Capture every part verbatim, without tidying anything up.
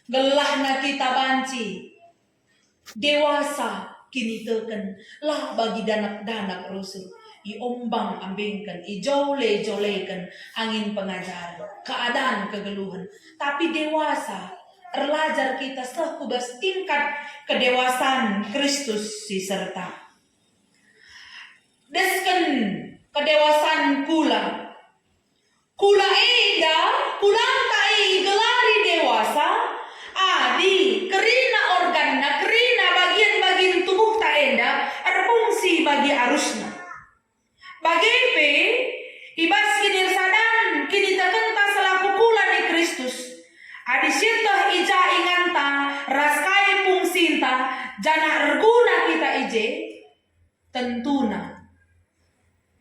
Gelahna kita banci dewasa kiniteken, la bagi danak-danak rusur, iombang-ambingken, ijole-joleken angin pengajaren, keadan kegeluhen, tapi dewasa, erlajar kita seh ku bas tingkat kedewasan Kristus si serta. Desken kedewasan kula. Kula enda, kulanta e igelari dewasa, adi kerina organna, kerina bagin-bagin tubuhta enda erfungsi bagi arusna. Bage pe, i bas kinirsadan kinitekenta selaku kula ni Kristus, adi sieteh i ja inganta ras kai fungsinta, janah erguna kita i je, tentuna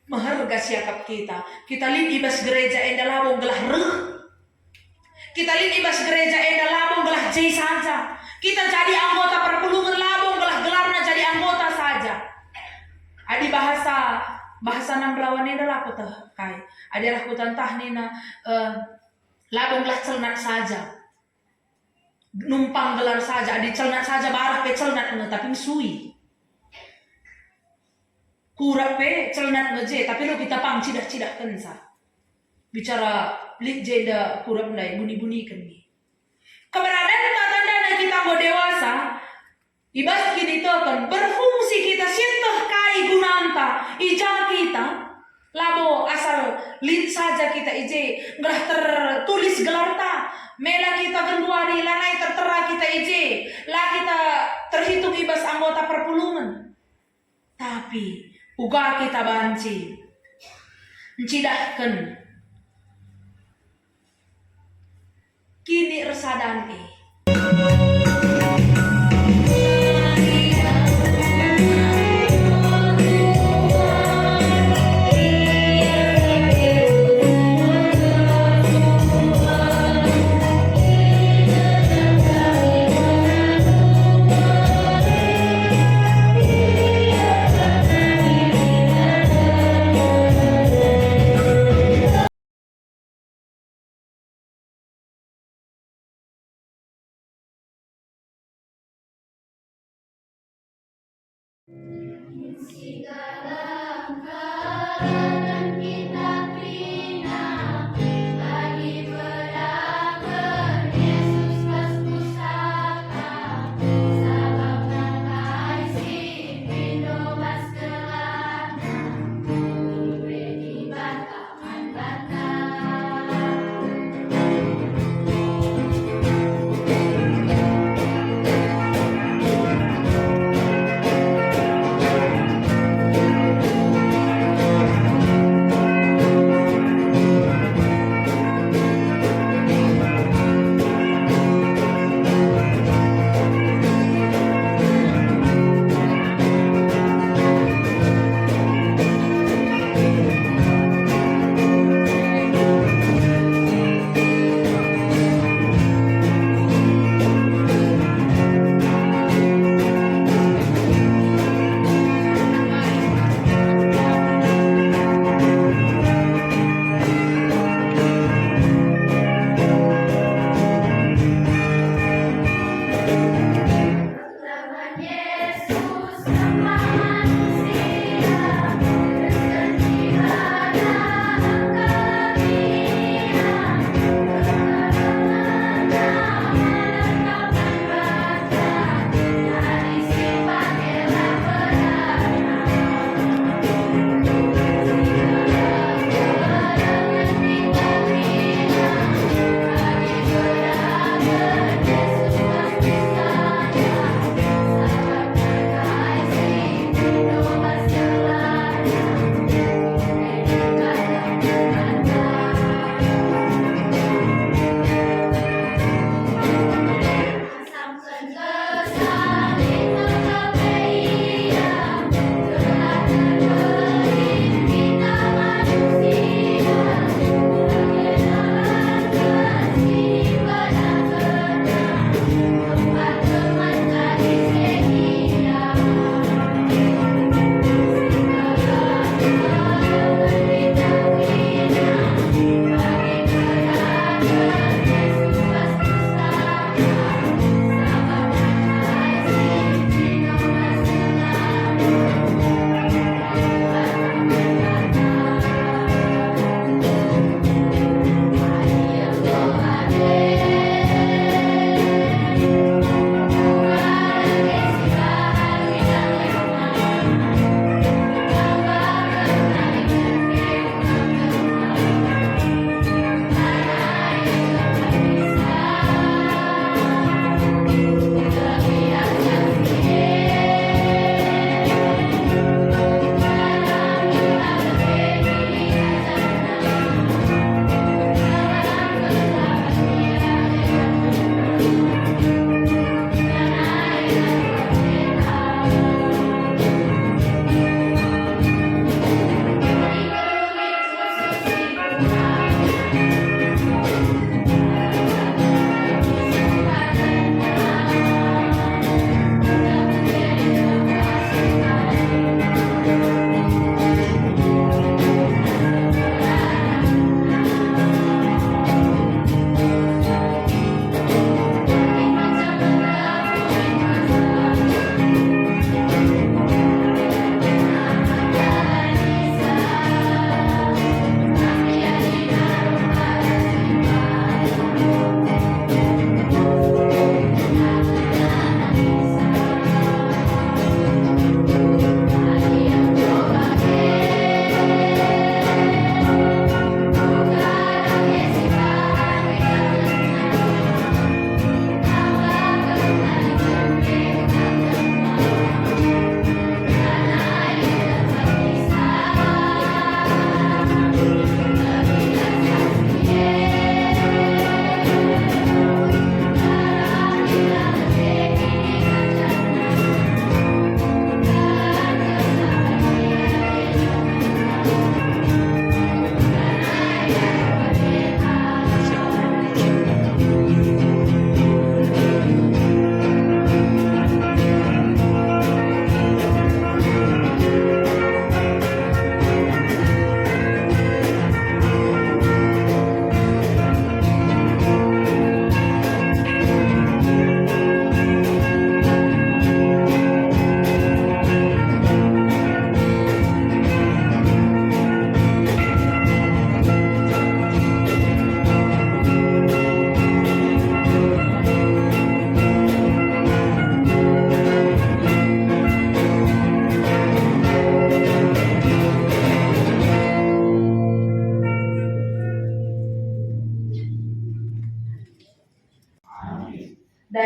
meherga siakap kita. Kita lit i bas gereja enda labo gelah reh. Kita lit i bas gereja enda labo gelah je saja. Kita jadi anggota perpulungen labo gelah gelarna jadi anggota saja. Adi bahasa, bahasa nang belawan enda la kueteh kai. Adi arah kutantah nina, eh, labo gelah celnat saja. Numpang gelar saja, adi celnat saja, bareh pe celnat nge, tapi mesui. Kurap pe celnat nge je, tapi lo kita pang cidah-cidahkenca. Bicara lit jenda kurap ndai, buni-buniken nge. Keberadanta tandana kita enggo dewasa, i bas kiniteken, berfungsi kita sieteh kai gunanta, i ja kita. Labo asal lit saja kita i je, gelah tertulis gelarta, mela kita genduari lanai tertera kita i je, la kita terhitung i bas anggota perpulungen. Tapi uga kita banci ncidahken kinirsadan e.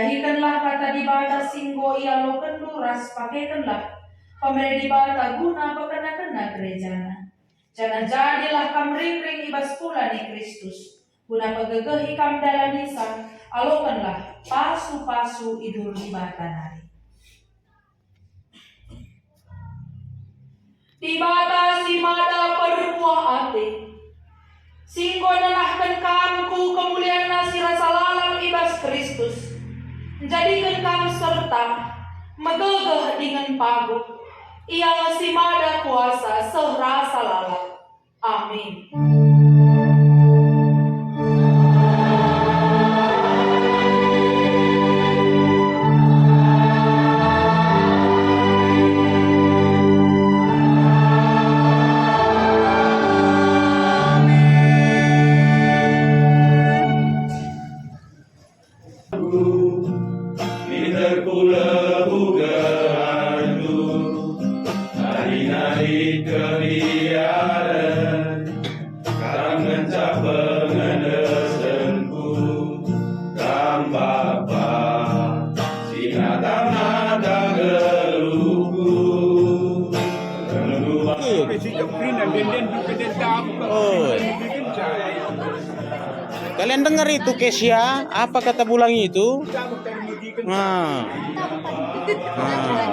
Dahikenlah kata Dibata si enggo ialokenndu ras pakekenlah pemere Dibata guna pekena-kena gerejana. Janah jadilah kam ringring i bas kula ni Kristus, guna pegegehi kam dalanisa, alokenlah pasu-pasu i duru Dibata nari. Dibata si mada perbuah ate, si enggo nenahken kam ku kemulianNa si rasa lalap i bas Kristus, njadiken kam serta megegeh dingen paguh. Ia nge si mada kuasa seh rasa lalap. Amin. Minter ku lebuh gelarNdu, nari-nari kebiaren, Kam ngenca pengendesenku, Kam Bapa, si nata-nata geluhku. Iya. Oh. Kalian dengar itu, Kesia? Apa kata bulang itu? Nah. Nah.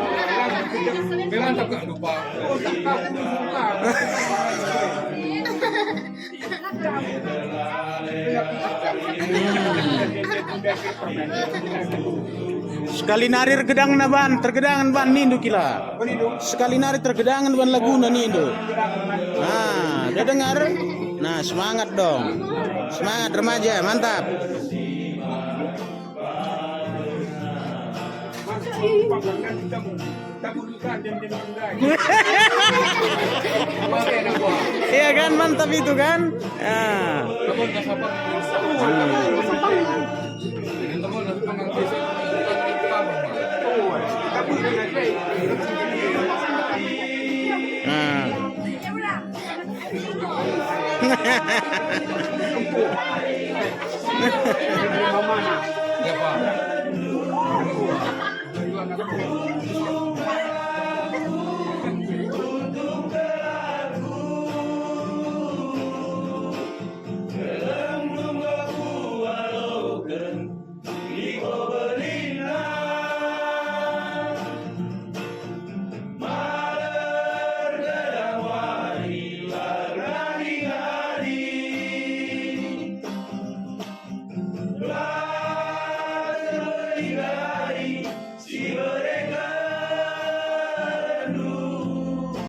Sekali nari ergedangna ban, tergedangen ban nindu kila. Sekali nari tergedangen ban laguna nindu. Nah, udah dengar? Nah, semangat dong. Semangat remaja, mantap. Iya kan, mantap itu kan? Ah. Hmm. Ah.